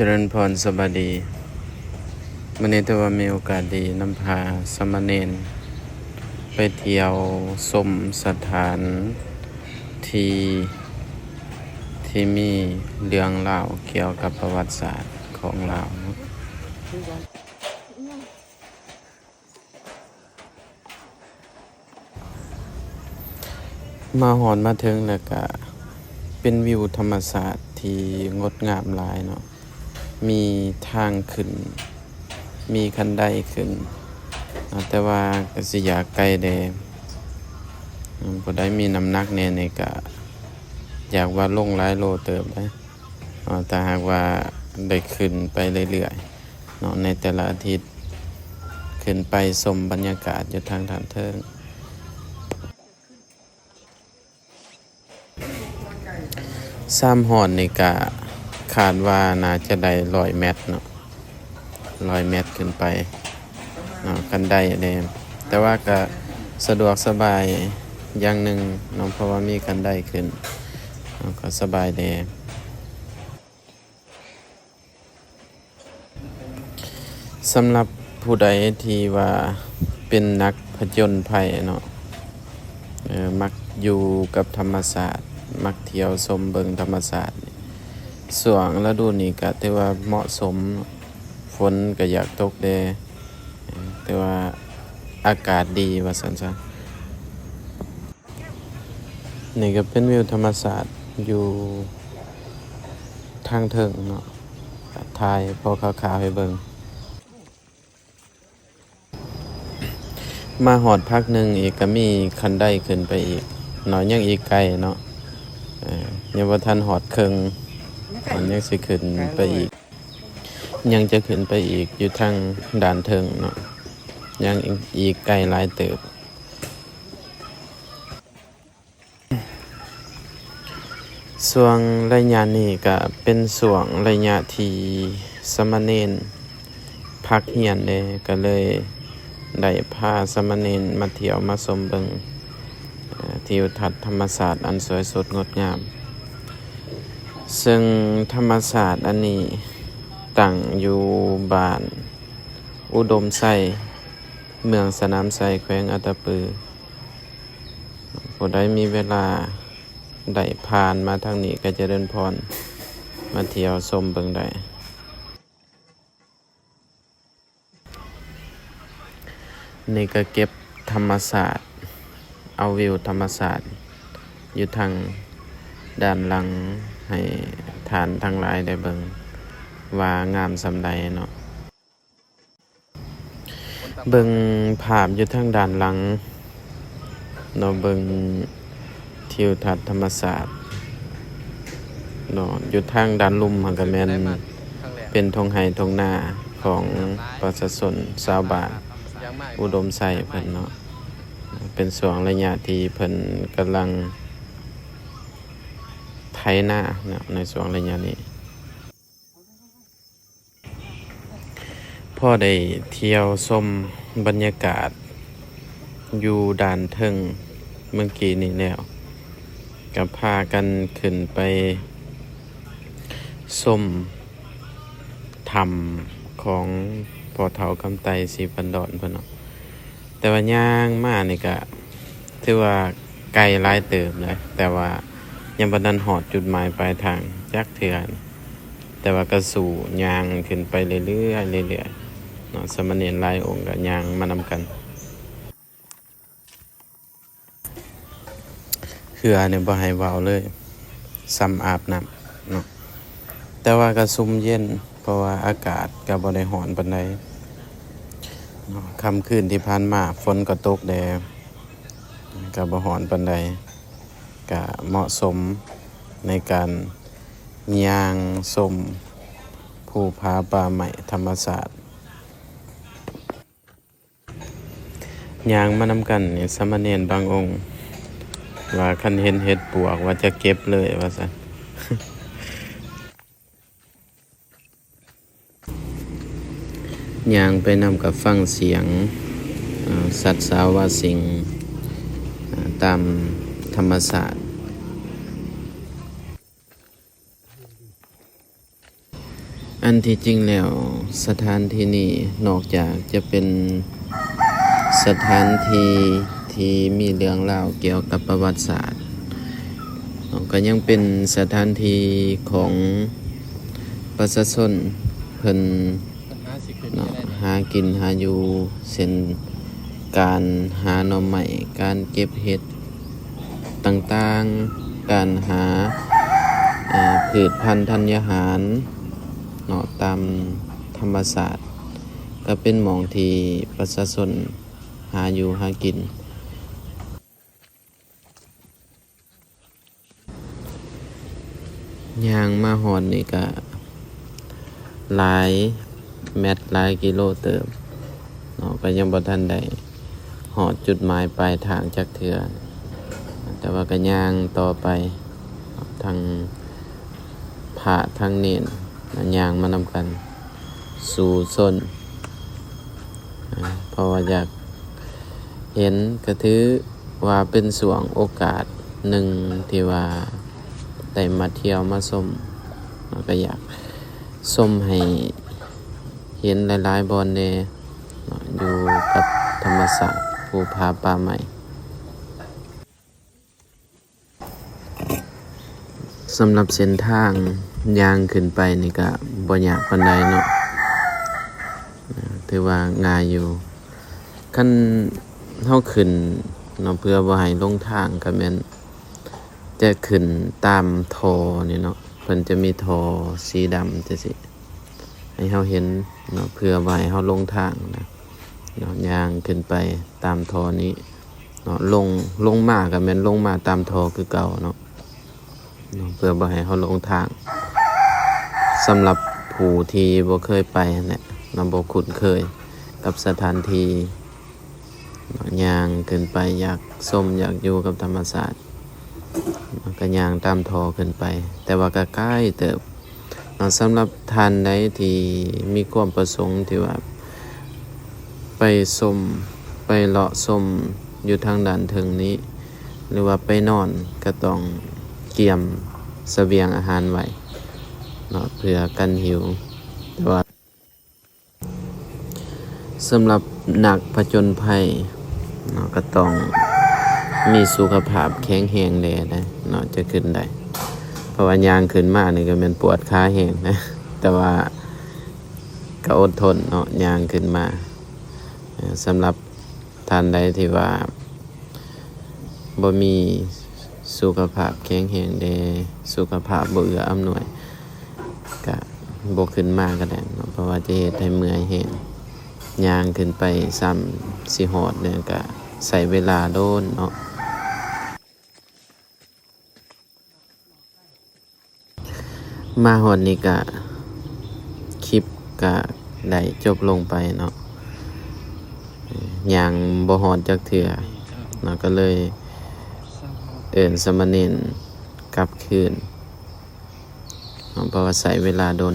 ຈະເລີນພອນ ສະບາຍດີ. ມື້ນີ້ຖືວ່າມີໂອກາດດີນຳພາສາມະເນນໄປທ່ຽວຊົມສະຖານທີ່ ທີ່ມີເລື່ອງລາວກ່ຽວກັບປະຫວັດສາດຂອງລາວເນາະ. ມາຮອດມາເຖິງແລ້ວກະເປັນວິວທຳມະຊາດທີ່ງົດງາມຫຼາຍເນາະ, ມີທາງຂຶ້ນ ມີຄັນໄດຂຶ້ນ ແຕ່ວ່າກະຊິຢາກໄກແດ່. ຜູ້ໃດມີນ້ຳໜັກແດ່ນີ້ກະຢາກວ່າລົງຫຼາຍໂລເຕີບເດ້ ຖ້າຫາກວ່າໄດ້ຂຶ້ນໄປເລື້ອຍໆ ເນາະ ໃນແຕ່ລະອາທິດ ຂຶ້ນໄປຊົມບັນຍາກາດຢູ່ທາງດ້ານເທິງ. ສາມຮອດນີ້ກະຄາດວ່າໜ້າຈະໄດ້ຮ້ອຍແມັດເນາະ, ຮ້ອຍແມັດຂຶ້ນໄປເນາະ ຄັນໄດແດ່, ແຕ່ວ່າກະສະດວກສະບາຍຢ່າງໜຶ່ງເນາະ ເພາະວ່າມີຄັນໄດຂຶ້ນເນາະ ກະສະບາຍແດ່. ສຳລັບຜູ້ໃດທີ່ວ່າເປັນນັກຜະຈົນໄພເນາະ, ເອີ ມັກຢູ່ກັບທຳມະຊາດ, ມັກທ່ຽວຊົມເບິ່ງທຳມະຊາດ, ຊ່ວງລະດູນີ້ກະຖືວ່າເໝາະສົມ, ຝົນກະຢາກຕົກແດ່ ແຕ່ວ່າອາກາດດີວ່າຊັ້ນຊະ. ນີ້ກະເປັນວິວທຳມະຊາດຢູ່ທາງເທິງເນາະ, ຖ່າຍພໍຄ່າວໆໃຫ້ເບິ່ງ. ມາຮອດພັກໜຶ່ງອີກກະມີຄັນໄດຂຶ້ນໄປອີກເນາະ, ຍັງອີກໄກເນາະ, ເອີ ຍັງບໍ່ທັນຮອດເຄິ່ງ ມັນຍັງຊິຂຶ້ນໄປອີກ, ຍັງຈະຂຶ້ນໄປອີກຢູ່ທາງດ້ານເທິງເນາະ, ຍັງອີກໄກຫຼາຍເຕີບ. ຊ່ວງໄລຍະນີ້ກະເປັນຊ່ວງໄລຍະທີ່ສາມະເນນພັກຮຽນແດ່ ກະເລີຍໄດ້ພາສາມະເນນມາທ່ຽວມາຊົມເບິ່ງ ເອີ ທິວທັດທຳມະຊາດອັນສວຍສົດງົດງາມ. ເຊິ່ງທຳມະຊາດອັນນີ້ຕັ້ງຢູ່ບ້ານອຸດົມໄຊ ເມືອງສະໜາມໄຊ ແຂວງອັດຕະປື. ຜູ້ໃດມີເວລາໄດ້ຜ່ານມາທາງນີ້ກະຈະເລີນພອນ ມາທ່ຽວຊົມເບິ່ງໄດ້. ນີ້ກະເກັບທຳມະຊາດ, ເອົາວິວທຳມະຊາດຢູ່ທາງດ້ານຫຼັງໃຫ້ທ່ານທັງຫຼາຍໄດ້ເບິ່ງວ່າງາມສ່ຳໃດເນາະ. ເບິ່ງພາບຢູ່ທາງດ້ານຫຼັງເນາະ, ເບິ່ງທິວທັດທຳມະຊາດເນາະ. ຢູ່ທາງດ້ານລຸ່ມຫັ້ນກະແມ່ນເປັນທົ່ງໄຮ່ທົ່ງນາຂອງປະຊາຊົນຊາວບ້ານອຸດົມໄຊເພິ່ນເນາະ, ເປັນຊ່ວງໄລຍະທີ່ເພິ່ນກຳລັງໄຖນາເນາະ ໃນຊ່ວງໄລຍະນີ້. ພໍໄດ້ທ່ຽວຊົມບັນຍາກາດຢູ່ດ້ານເທິງເມື່ອກີ້ນີ້ແລ້ວ, ກະພາກັນຂຶ້ນໄປຊົມຖ້ຳຂອງພໍ່ເຖົ້າຄຳໄຕສີພັນດອນເພິ່ນເນາະ. ແຕ່ວ່າຍ່າງມານີ້ກະຖືວ່າໄກຫຼາຍເຕີບເລີຍ, ແຕ່ວ່າຍັງບໍ່ທັນຮອດຈຸດໝາຍປາຍທາງຈັກເທື່ອ, ແຕ່ວ່າກະສູ້ຍ່າງຂຶ້ນໄປເລື້ອຍໆ ເລື້ອຍໆເນາະ. ສາມະເນນຫຼາຍອົງກະຍ່າງມານຳກັນ. ເຫື່ອນີ້ບໍ່ໃຫ້ເວົ້າເລີຍ, ສ່ຳອາບນ້ຳເນາະ, ແຕ່ວ່າກະຊຸ່ມເຢັນ ເພາະວ່າອາກາດກະບໍ່ໄດ້ຮ້ອນປານໃດເນາະ. ຄ່ຳຄືນທີ່ຜ່ານມາຝົນກະຕົກແດ່ ກະບໍ່ຮ້ອນປານໃດ, ກະເໝາະສົມໃນການຍ່າງຊົມພູຜາປ່າໄມ້ທຳມະຊາດ. ຍ່າງມານຳກັນນີ້ ສາມະເນນບາງອົງວ່າ ຄັນເຫັນເຫັດປວກວ່າຈະເກັບເລີຍວ່າຊັ້ນ. ຍ່າງໄປນຳກະຟັງສຽງ ເອີ ສັດສາວາສິ່ງ ເອີ ຕາມທຳມະຊາດ. ອັນທີ່ຈິງແລ້ວ ສະຖານທີ່ນີ້ນອກຈາກຈະເປັນສະຖານທີ່ທີ່ມີເລື່ອງລາວກ່ຽວກັບປະຫວັດສາດເນາະ ກໍຍັງເປັນສະຖານທີ່ຂອງປະຊາຊົນເພິ່ນເນາະ ຫາກິນຫາຢູ່ ເຊັ່ນ ການຫາໜໍ່ໄມ້ ການເກັບເຫັດຕ່າງໆ ການຫາ ເອີ ພືດພັນທັນຍາຫານເນາະ ຕາມທຳມະຊາດ ກໍເປັນໝ່ອງທີ່ປະຊາຊົນຫາຢູ່ຫາກິນ. ຍ່າງມາຮອດນີ້ກະຫຼາຍແມັດ ຫຼາຍກິໂລເຕີບເນາະ ກະຍັງບໍ່ທັນໄດ້ຮອດຈຸດໝາຍປາຍທາງຈັກເທື່ອ ແຕ່ວ່າກະຍ່າງຕໍ່ໄປ ທັງພະທັງເນນຍ່າງມານຳກັນ ສູ້ຊົນ ເພາະວ່າຢາກເຫັນ ກະຖືວ່າເປັນຊ່ວງໂອກາດໜຶ່ງທີ່ວ່າໄດ້ມາທ່ຽວມາຊົມ ກະຢາກຊົມໃຫ້ເຫັນຫຼາຍໆບ່ອນແດ່ເນາະ ຢູ່ກັບທຳມະຊາດ ພູຜາປ່າໄມ້. ສຳລັບເສັ້ນທາງຍ່າງຂຶ້ນໄປນີ້ກະບໍ່ຍາກປານໃດເນາະ ຖືວ່າງ່າຍຢູ່ ຄັນເຮົາຂຶ້ນເນາະ ເພື່ອບໍ່ໃຫ້ຫຼົງທາງກະແມ່ນຈະຂຶ້ນຕາມທໍ່ນີ້ເນາະ ເພິ່ນຈະມີທໍ່ສີດຳຈັ່ງຊີ້ ໃຫ້ເຮົາເຫັນເນາະ ເພື່ອບໍ່ໃຫ້ເຮົາຫຼົງທາງນະເນາະ ຍ່າງຂຶ້ນໄປຕາມທໍ່ນີ້ເນາະ ລົງ ລົງມາກະແມ່ນລົງມາຕາມທໍ່ຄືເກົ່າເນາະ ເນາະ ເພື່ອບໍ່ໃຫ້ເຮົາຫຼົງທາງ. ສຳລັບຜູ້ທີ່ບໍ່ເຄີຍໄປຫັ້ນແຫຼະເນາະ ບໍ່ຄຸ້ນເຄີຍກັບສະຖານທີ່ ຍ່າງຂຶ້ນໄປ ຢາກຊົມ ຢາກຢູ່ກັບທຳມະຊາດ ກໍຍ່າງຕາມທໍ່ຂຶ້ນໄປ ແຕ່ວ່າກໍໄກເຕີບເນາະ. ສຳລັບທ່ານໃດທີ່ມີຄວາມປະສົງທີ່ວ່າໄປຊົມ ໄປເລາະຊົມຢູ່ທາງດ້ານເທິງນີ້ ຫຼືວ່າໄປນອນ ກໍຕ້ອງກຽມສະບຽງອາຫານໄວ້ເນາະ ເພື່ອກັນຫິວ ແຕ່ວ່າ ສຳລັບນັກຜະຈົນໄພເນາະ ກໍຕ້ອງມີສຸຂະພາບແຂງແຮງແດ່ເດ້ເນາະ ຈະຂຶ້ນໄດ້ ເພາະວ່າຍ່າງຂຶ້ນມານີ້ກໍແມ່ນປວດຂາແຮງນະ ແຕ່ວ່າກໍອົດທົນເນາະ ຍ່າງຂຶ້ນມາ. ເອີ ສຳລັບທ່ານໃດທີ່ວ່າ ບໍ່ມີສຸຂະພາບແຂງແຮງແດ່ ສຸຂະພາບບໍ່ເອື້ອອຳນວຍ ກະບໍ່ຂຶ້ນມາກໍໄດ້ເນາະ ເພາະວ່າຈະເຮັດໃຫ້ເມື່ອຍແຮງ ຍ່າງຂຶ້ນໄປຊ້ຳຊິຮອດແລ້ວ ກະໃຊ້ເວລາດົນເນາະ. ມາຮອດນີ້ກະ ຄລິບກະໄດ້ຈົບລົງໄປເນາະ ຍ່າງບໍ່ຮອດຈັກເທື່ອເນາະ ກໍເລີຍເອີ້ນສາມະເນນກັບຄືນເນາະ ເພາະວ່າໃຊ້ເວລາດົນ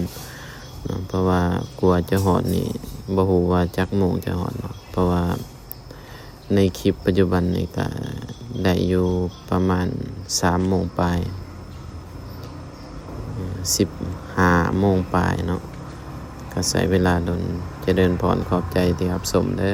ເນາະ ເພາະວ່າກວ່າຈະຮອດນີ້ ບໍ່ຮູ້ວ່າຈັກໂມງຈະຮອດເນາະ ເພາະວ່າ ໃນຄລິບປັດຈຸບັນນີ້ກະໄດ້ຢູ່ປະມານສາມໂມງປາຍ ສິບຫ້າໂມງປາຍເນາະ ກະໃຊ້ເວລາດົນ. ຈະເລີນພອນ ຂອບໃຈທີ່ຮັບຊົມເດີ.